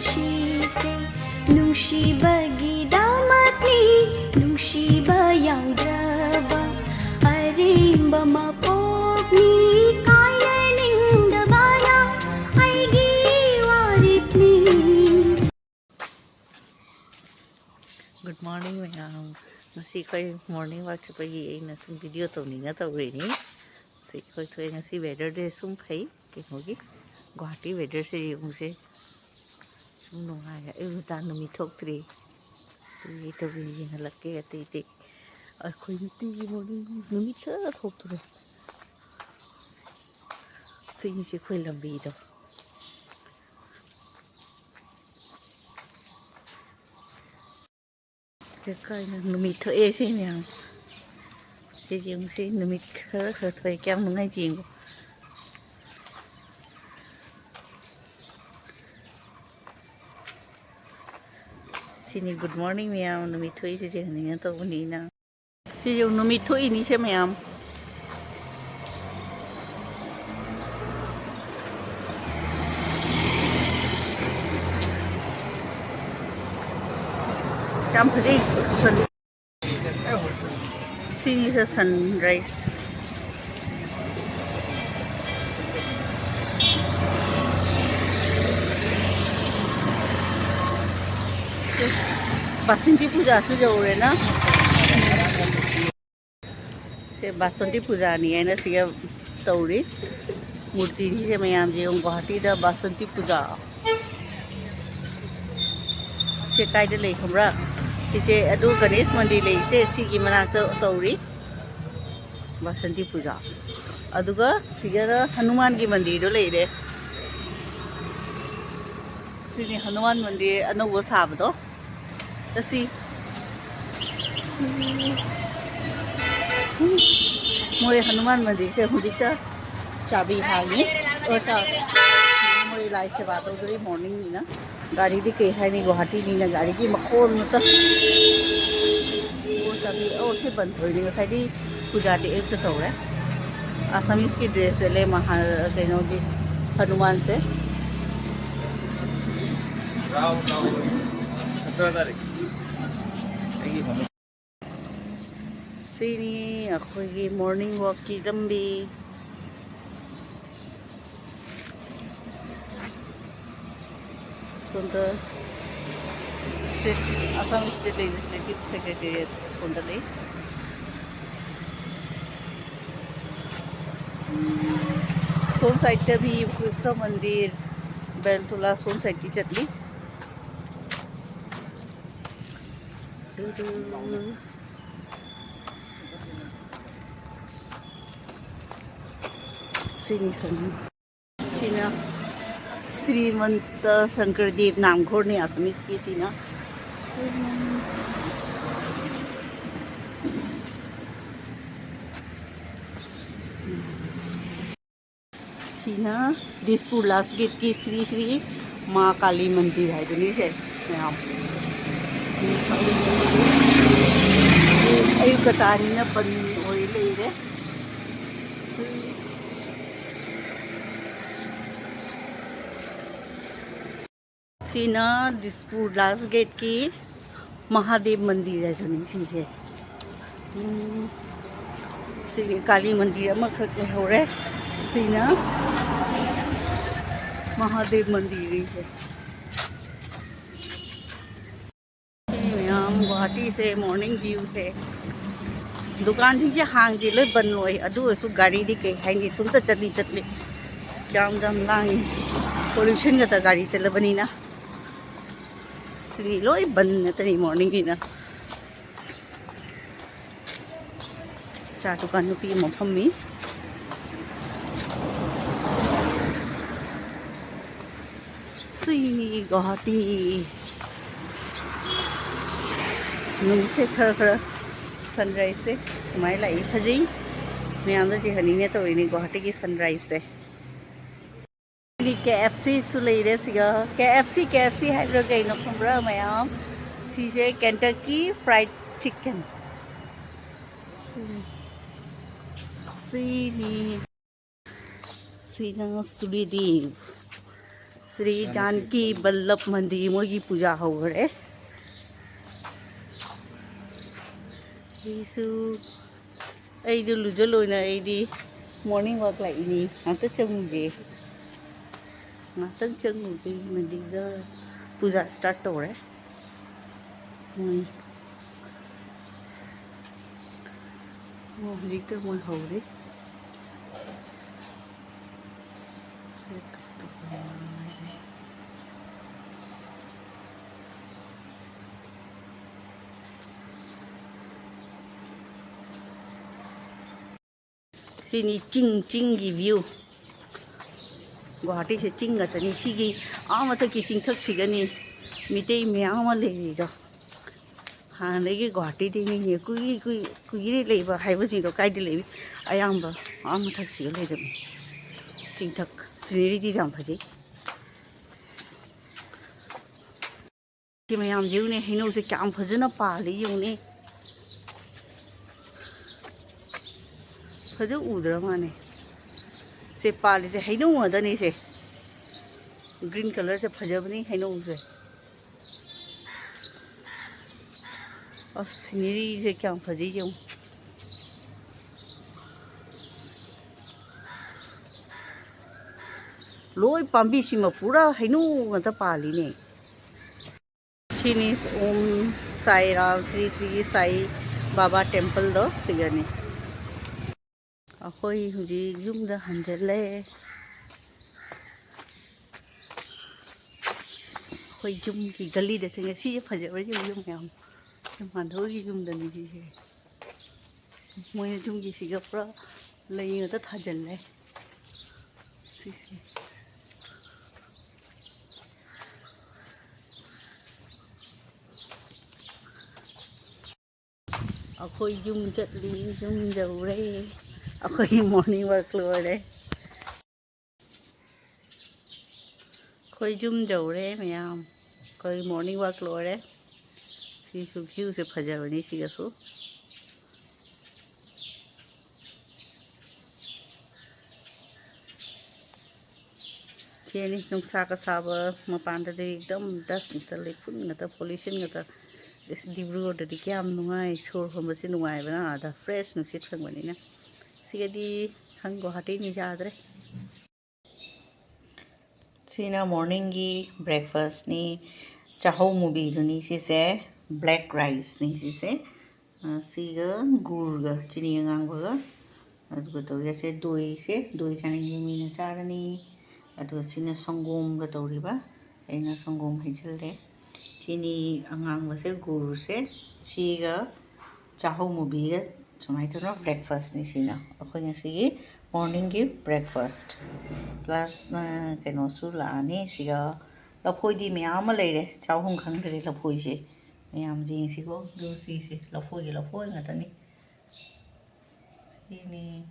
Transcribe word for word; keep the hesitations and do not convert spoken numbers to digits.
ꯁꯤꯁꯦ ꯅꯨꯡꯁꯤꯕꯒꯤꯗꯃꯛꯅꯤ, ꯅꯨꯡꯁꯤꯕ ꯌꯥꯎꯗ꯭ꯔꯕ ꯑꯔꯦꯝꯕ ꯃꯄꯣꯛꯅꯤ, ꯀꯥꯏꯅꯅꯤꯡꯗꯕꯅ ꯑꯩꯒꯤ ꯋꯥꯔꯦꯞꯅꯤ꯫ Good morning ꯃꯌꯥꯝ꯫ ꯉꯁꯤ ꯑꯩꯈꯣꯏ morning walk ꯆꯠꯄꯒꯤ ꯑꯩꯅ ꯁꯨꯝ video ꯇꯧꯅꯤꯡꯉ ꯇꯧꯔꯤꯅꯤ꯫ ꯁꯤ ꯑꯩꯈꯣꯏ ꯊꯣꯛꯑꯦ꯫ ꯉꯁꯤ weather ꯗꯤ ꯁꯨꯝ ꯐꯩ, ꯀꯩꯅꯣꯒꯤ ꯒꯨꯋꯥꯍꯥꯇꯤ weather ꯁꯦ ꯌꯦꯡꯉꯨꯁꯦ꯫ ꯁꯨꯝ ꯅꯨꯡꯉꯥꯏꯔꯦ꯫ ꯑꯌꯨꯛ ꯉꯟꯇꯥ ꯅꯨꯃꯤꯠ ꯊꯣꯛꯇ꯭ꯔꯤ꯫ ꯑꯗꯨꯒꯤ ꯇꯧꯔꯤ ꯌꯦꯡꯍꯜꯂꯛꯀꯦ ꯑꯇꯩ ꯑꯇꯩ꯫ ꯑꯩꯈꯣꯏ ꯅꯨꯡꯇꯤꯒꯤ morning ꯅꯨꯃꯤꯠ ꯈꯔ ꯊꯣꯛꯇꯣꯔꯦ꯫ ꯁꯤꯒꯤꯁꯦ ꯑꯩꯈꯣꯏ ꯂꯝꯕꯤꯗꯣ꯫ ꯂꯩꯀꯥꯏꯅ ꯅꯨꯃꯤꯠ ꯊꯣꯛꯑꯦ ꯁꯤ ꯃꯌꯥꯝ꯫ ꯁꯤ ꯌꯦꯡꯉꯨꯁꯤ, ꯅꯨꯃꯤꯠ ꯈꯔ ꯈꯔ ꯊꯣꯛꯑꯦ, ꯀꯌꯥꯝ ꯅꯨꯡꯉꯥꯏ ꯌꯦꯡꯉꯨ꯫ ꯁꯤꯅꯤ good morning ꯃꯌꯥꯝ, ꯅꯨꯃꯤꯠ ꯊꯣꯛꯏꯁꯦ ꯌꯦꯡꯍꯟꯅꯤꯡꯉ ꯇꯧꯕꯅꯤꯅ꯫ ꯁꯤꯁꯨ ꯅꯨꯃꯤꯠ ꯊꯣꯛꯏꯅꯤꯁꯦ ꯃꯌꯥꯝ꯫ ꯌꯥꯝ ꯐꯖꯩ꯫ ꯁꯟ-, ꯁꯤꯅꯤꯁꯦ sunrise꯫ ꯕꯥꯁꯟꯇꯤ ꯄꯨꯖꯥꯁꯨ ꯌꯧꯔꯦꯅ꯫ ꯁꯦ ꯕꯥꯁꯟꯇꯤ ꯄꯨꯖꯥꯅꯤ ꯍꯥꯏꯅ ꯁꯤꯒ ꯇꯧꯔꯤ꯫ ꯃꯨꯔꯇꯤꯅꯤꯁꯦ ꯃꯌꯥꯝꯁꯦ ꯌꯦꯡꯉꯨ, ꯒꯨꯋꯥꯍꯥꯇꯤꯗ ꯕꯥꯁꯟꯇꯤ ꯄꯨꯖꯥ꯫ ꯁꯦ ꯀꯥꯏꯗ ꯂꯩ ꯈꯪꯕ꯭ꯔꯥ? ꯁꯤꯁꯦ ꯑꯗꯨ ꯒꯅꯦꯁ ꯃꯟꯗꯤꯔ ꯂꯩꯔꯤꯁꯦ ꯁꯤꯒꯤ ꯃꯅꯥꯛꯇ ꯇꯧꯔꯤ ꯕꯥꯁꯟꯇꯤ ꯄꯨꯖꯥ꯫ ꯑꯗꯨꯒ ꯁꯤꯒꯅ ꯍꯅꯨꯃꯥꯟꯒꯤ ꯃꯟꯗꯤꯔꯗꯣ ꯂꯩꯔꯦ꯫ ꯁꯤꯅꯤ ꯍꯅꯨꯃꯥꯟ ꯃꯟꯗꯤꯔ ꯑꯅꯧꯕ ꯁꯥꯕꯗꯣ꯫ ꯆꯠꯁꯤ꯫ ꯃꯣꯏ ꯍꯅꯨꯃꯥꯟ ꯃꯟꯗꯤꯔꯁꯦ ꯍꯧꯖꯤꯛꯇ ꯆꯥꯕꯤ ꯍꯥꯡꯉꯤ꯫ ꯑꯣ, ꯆꯥ-, ꯃꯣꯏ ꯂꯥꯏ ꯁꯦꯕꯥ ꯇꯧꯗꯣꯔꯤ morningꯅꯤꯅ꯫ ꯒꯥꯔꯤꯗꯤ ꯀꯩ ꯍꯥꯏꯅꯤ, ꯒꯨꯋꯥꯍꯥꯇꯤꯅꯤꯅ ꯒꯥꯔꯤꯒꯤ ꯃꯈꯣꯟ ꯉꯥꯛꯇ꯫ ꯑꯣ, ꯆꯥꯕꯤ, ꯑꯣ, ꯁꯤ ꯕꯟ ꯇꯧꯔꯤꯅꯤ꯫ ꯉꯁꯥꯏꯗꯤ ꯄꯨꯖꯥꯗꯤ ꯑꯌꯨꯛꯇ ꯇꯧꯔꯦ꯫ ꯑꯁꯥꯃꯤꯁꯀꯤ dress ꯁꯦꯠꯂꯦ ꯃꯍꯥ-, ꯀꯩꯅꯣꯒꯤ ꯍꯅꯨꯃꯥꯟꯁꯦ꯫ ꯁꯤꯅꯤ ꯑꯩꯈꯣꯏꯒꯤ morning walkꯀꯤ ꯂꯝꯕꯤ꯫ ꯁꯣꯝꯗ state, Assam State Legislative Secretariat ꯁꯣꯝꯗ ꯂꯩ꯫ ꯁꯣꯝ sideꯇ ꯃꯤ ꯀ꯭ꯔꯤꯁꯅ ꯃꯟꯗꯤꯔ, ꯕꯦꯜꯇꯣꯂꯥ ꯁꯣꯝ sideꯀꯤ ꯆꯠꯂꯤ꯫ ꯁꯤꯅꯤ ꯁꯅꯤ꯫ ꯁꯤꯅ ꯁ꯭ꯔꯤꯃꯟꯇ ꯁꯪꯀꯔꯗꯦꯕ ꯅꯥꯝꯘꯣꯔꯅꯦ ꯑꯁꯥꯃꯤꯁꯀꯤ ꯁꯤꯅ꯫ ꯁꯤꯅ ꯗꯤꯁꯄꯨꯔ ꯂꯥꯁ ꯒꯦꯠꯀꯤ ꯁ꯭ꯔꯤ ꯁ꯭ꯔꯤ ꯃꯥ ꯀꯥꯂꯤ ꯃꯟꯗꯤꯔ ꯍꯥꯏꯗꯨꯅꯤ ꯁꯦ ꯃꯌꯥꯝ꯫ ꯁ꯭ꯔꯤ ꯀꯥꯂꯤ ꯃꯟꯗꯤꯔ꯫ ꯑꯌꯨꯛꯀ ꯇꯥꯅꯤꯅ ꯕꯟ ꯑꯣꯏ ꯂꯩꯔꯦ꯫ ꯁꯤꯅ ꯗꯤꯁꯄꯨꯔ ꯂꯥꯁ ꯒꯦꯠꯀꯤ ꯃꯍꯥꯗꯦꯕ ꯃꯟꯗꯤꯔ ꯍꯥꯏꯗꯨꯅꯤ ꯁꯤꯁꯦ꯫ ꯎꯝ, ꯁꯤꯒꯤ ꯀꯥꯂꯤ ꯃꯟꯗꯤꯔ ꯑꯃꯈꯛ ꯂꯩꯍꯧꯔꯦ꯫ ꯁꯤꯅ ꯃꯍꯥꯗꯦꯕ ꯃꯟꯗꯤꯔꯅꯤꯁꯦ꯫ ꯃꯌꯥꯝ ꯒꯨꯋꯥꯍꯥꯇꯤꯁꯦ morning viewꯁꯦ꯫ ꯗꯨꯀꯥꯟꯁꯤꯡꯁꯦ ꯍꯥꯡꯗꯦ, ꯂꯣꯏ ꯕꯟ ꯑꯣꯏ꯫ ꯑꯗꯨ ꯑꯣꯏꯔꯁꯨ ꯒꯥꯔꯤꯗꯤ ꯀꯩ ꯍꯥꯏꯅꯤ, ꯁꯨꯝꯇ ꯆꯠꯂꯤ ꯆꯠꯂꯤ꯫ ꯌꯥꯝ ꯌꯥꯝ ꯂꯥꯡꯉꯤ꯫ Pollution ꯈꯛꯇ ꯒꯥꯔꯤ ꯆꯠꯂꯕꯅꯤꯅ꯫ ꯁꯤꯗꯤ ꯂꯣꯏ ꯕꯟ ꯉꯥꯛꯇꯅꯤ morningꯒꯤꯅ꯫ ꯆꯥ ꯗꯨꯀꯥꯟ ꯅꯨꯄꯤ ꯑꯃ ꯐꯝꯃꯤ꯫ ꯁꯤꯅꯤ ꯒꯨꯋꯥꯍꯥꯇꯤ꯫ ꯅꯨꯃꯤꯠꯁꯦ ꯈꯔ ꯈꯔ sunriseꯁꯦ ꯁꯨꯃꯥꯏꯅ ꯂꯥꯛꯏ, ꯐꯖꯩ꯫ ꯃꯌꯥꯝꯗ ꯆꯦꯍꯟꯅꯤꯡꯉꯦ ꯇꯧꯔꯤꯅꯤ ꯒꯨꯋꯥꯍꯥꯇꯤꯒꯤ sunriseꯁꯦ꯫ ꯁꯤꯒꯤ KFCꯁꯨ ꯂꯩꯔꯦ ꯁꯤꯒ꯫ KFC, KFC ꯍꯥꯏꯕ꯭ꯔꯥ ꯀꯩꯅꯣ ꯈꯪꯕ꯭ꯔꯥ ꯃꯌꯥꯝ? ꯁꯤꯁꯦ Kentucky Fried Chicken꯫ ꯁꯤꯅꯤ꯫ ꯁꯤꯅꯤ꯫ ꯁꯤꯅ ꯁꯨꯔꯤꯗꯦꯕ꯫ ꯁ꯭ꯔꯤ ꯖꯥꯟꯀꯤ ꯕꯜꯂꯚ ꯃꯟꯗꯤꯔ ꯃꯣꯏꯒꯤ ꯄꯨꯖꯥ ꯍꯧꯈ꯭ꯔꯦ꯫ ꯑꯩꯁꯨ, ꯑꯩꯗꯣ ꯂꯨꯖ ꯂꯣꯏꯅ ꯑꯩꯗꯤ morning walk ꯂꯥꯛꯏꯅꯤ꯫ ꯉꯥꯛꯇ ꯆꯪꯉꯨꯒꯦ, ꯉꯥꯛꯇꯪ ꯆꯪꯉꯨꯒꯦ꯫ ꯃꯟꯗꯤꯔꯗ ꯄꯨꯖꯥ start ꯇꯧꯔꯦ꯫ ꯎꯝ꯫ ꯑꯣ, ꯍꯧꯖꯤꯛꯇ ꯃꯣꯏ ꯍꯧꯔꯤ꯫ ꯁꯤꯅꯤ ꯆꯤꯡ, ꯆꯤꯡꯒꯤ view꯫ ꯒꯨꯋꯥꯍꯥꯇꯤꯁꯦ ꯆꯤꯡ ꯉꯥꯛꯇꯅꯤ꯫ ꯁꯤꯒꯤ ꯑꯥ ꯃꯊꯛꯀꯤ ꯆꯤꯡꯊꯛꯁꯤꯒꯅꯤ ꯃꯤꯇꯩ ꯃꯌꯥꯝ ꯑꯃ ꯂꯩꯔꯤꯗꯣ꯫ ꯍꯥꯟꯅꯗꯒꯤ ꯒꯨꯋꯥꯍꯥꯇꯤꯗꯒꯤꯅꯦ ꯀꯨꯏ-, ꯀꯨꯏ-, ꯀꯨꯏꯔꯦ ꯂꯩꯕ ꯍꯥꯏꯕꯁꯤꯡꯗꯣ ꯀꯥꯏꯗ ꯂꯩ? ꯑꯌꯥꯝꯕ ꯑꯥ ꯃꯊꯛꯁꯤꯗ ꯂꯩꯔꯝꯃꯤ꯫ ꯆꯤꯡꯊꯛ sceneryꯗꯤ ꯌꯥꯝ ꯐꯖꯩ꯫ ꯁꯤ ꯃꯌꯥꯝꯁꯦ ꯌꯦꯡꯉꯨꯅꯦ, ꯍꯩꯅꯧꯁꯦ ꯀꯌꯥꯝ ꯐꯖꯅ ꯄꯥꯜꯂꯤ ꯌꯦꯡꯉꯨꯅꯦ꯫ ꯐꯖ ꯎꯗ꯭ꯔ ꯃꯥꯅꯦ꯫ ꯁꯦ ꯄꯥꯜꯂꯤꯁꯦ ꯍꯩꯅꯧ ꯉꯥꯛꯇꯅꯤ ꯁꯦ꯫ Green colourꯁꯦ ꯐꯖꯕꯅꯤ ꯍꯩꯅꯧꯁꯦ꯫ ꯑꯁ, sceneryꯁꯦ ꯀꯌꯥꯝ ꯐꯖꯩ ꯌꯦꯡꯉꯨ꯫ ꯂꯣꯏ ꯄꯥꯝꯕꯤꯁꯤꯃ ꯄꯨꯔꯥ ꯍꯩꯅꯧ ꯉꯥꯛꯇ ꯄꯥꯜꯂꯤꯅꯦ꯫ ꯁꯤꯅꯤ ꯑꯣꯝ ꯁꯥꯏ ꯔꯥꯝ ꯁ꯭ꯔꯤ ꯁ꯭ꯔꯤ ꯁꯥꯏ ꯕꯥꯕꯥ templeꯗꯣ ꯁꯤꯒꯅꯤ꯫ ꯑꯩꯈꯣꯏ ꯍꯧꯖꯤꯛ ꯌꯨꯝꯗ ꯍꯟꯖꯜꯂꯦ꯫ ꯑꯩꯈꯣꯏ ꯌꯨꯝꯒꯤ ꯒꯂꯤꯗ ꯆꯪꯉꯦ꯫ ꯁꯤꯁꯦ ꯐꯖꯕ꯭ꯔꯥ ꯌꯦꯡꯉꯨ, ꯌꯨꯝ ꯃꯌꯥꯝ꯫ ꯏꯃꯥꯟꯅꯕꯒꯤ ꯌꯨꯝꯗꯅꯤ ꯁꯤꯁꯦ꯫ ꯃꯣꯏꯅ ꯌꯨꯝꯒꯤꯁꯤꯒ ꯄꯨꯔꯥ ꯂꯩ ꯉꯥꯛꯇ ꯊꯥꯖꯜꯂꯦ꯫ ꯁꯤꯁꯦ꯫ ꯑꯩꯈꯣꯏ ꯌꯨꯝ ꯆꯠꯂꯤ, ꯌꯨꯝ ꯌꯧꯔꯦ꯫ ꯑꯩꯈꯣꯏꯒꯤ morning walk ꯂꯣꯏꯔꯦ꯫ ꯑꯩꯈꯣꯏ ꯌꯨꯝ ꯌꯧꯔꯦ ꯃꯌꯥꯝ꯫ ꯑꯩꯈꯣꯏ morning walk ꯂꯣꯏꯔꯦ꯫ ꯁꯤꯁꯨ viewꯁꯦ ꯐꯖꯕꯅꯤ ꯁꯤꯒꯁꯨ꯫ ꯀꯦꯅꯤ, ꯅꯨꯡꯁꯥꯒ ꯁꯥꯕ ꯃꯄꯥꯟꯗꯗꯤ ꯑꯦꯛꯗꯝ ꯗꯁ ꯉꯥꯛꯇ, ꯂꯩꯐꯨꯟ ꯉꯥꯛꯇ, ꯄꯣꯂꯨꯁꯟ ꯉꯥꯛꯇ꯫ ꯏꯁ, ꯗꯤꯕ꯭ꯔꯨꯒꯔꯗꯗꯤ ꯀꯌꯥꯝ ꯅꯨꯡꯉꯥꯏ, ꯁꯣꯔ ꯍꯣꯟꯕꯁꯤ ꯅꯨꯡꯉꯥꯏꯕꯅ, ꯑꯥꯗ ꯐ꯭ꯔꯦꯁ ꯅꯨꯡꯁꯤꯠ ꯐꯪꯕꯅꯤꯅ꯫ ꯁꯤꯒꯗꯤ ꯈꯪ ꯒꯨꯋꯥꯍꯥꯇꯤꯅꯤ ꯌꯥꯗ꯭ꯔꯦ꯫ ꯁꯤꯅ ꯃꯣꯔꯅꯤꯡꯒꯤ ꯕ꯭ꯔꯦꯛꯐꯥꯁꯅꯤ꯫ ꯆꯥꯍꯧ ꯃꯨꯕꯤꯗꯨꯅꯤ ꯁꯤꯁꯦ, ꯕ꯭ꯂꯦꯛ ꯔꯥꯏꯁꯅꯤ ꯁꯤꯁꯦ꯫ ꯑ, ꯁꯤꯒ ꯒꯨꯔꯒ, ꯆꯤꯅꯤ ꯑꯉꯥꯡꯕꯒ, ꯑꯗꯨꯒ ꯇꯧꯔꯤꯁꯦ ꯗꯣꯏꯁꯦ, ꯗꯣꯏ ꯆꯥꯅꯤꯡꯕ ꯃꯤꯅ ꯆꯥꯔꯅꯤ꯫ ꯑꯗꯨꯒ ꯁꯤꯅ ꯁꯪꯒꯣꯝꯒ ꯇꯧꯔꯤꯕ, ꯑꯩꯅ ꯁꯪꯒꯣꯝ ꯍꯩꯖꯤꯜꯂꯦ꯫ ꯆꯤꯅꯤ ꯑꯉꯥꯡꯕꯁꯦ, ꯒꯨꯔꯁꯦ, ꯁꯤꯒ ꯆꯥꯍꯧ ꯃꯨꯕꯤꯒ ꯁꯨꯃꯥꯏꯅ ꯇꯧꯅ ꯕ꯭ꯔꯦꯛꯐꯥꯁꯅꯤ ꯁꯤꯅ꯫ ꯑꯩꯈꯣꯏ ꯉꯁꯤꯒꯤ ꯃꯣꯔꯅꯤꯡꯒꯤ ꯕ꯭ꯔꯦꯛꯐꯥꯁ꯫ ꯄ꯭ꯂꯁ, ꯑ, ꯀꯩꯅꯣꯁꯨ ꯂꯥꯛꯑꯅꯤ ꯁꯤꯒ꯫ ꯂꯐꯣꯏꯗꯤ ꯃꯌꯥꯝ ꯑꯃ ꯂꯩꯔꯦ, ꯆꯥꯍꯨꯝ ꯈꯪꯗ꯭ꯔꯦ ꯂꯐꯣꯏꯁꯦ꯫ ꯃꯌꯥꯝ ꯌꯦꯡꯁꯤꯀꯣ, ꯑꯗꯨ ꯁꯤꯁꯦ ꯂꯐꯣꯏꯒꯤ ꯂꯐꯣꯏ ꯉꯥꯛꯇꯅꯤ꯫ ꯁꯤꯅꯤ꯫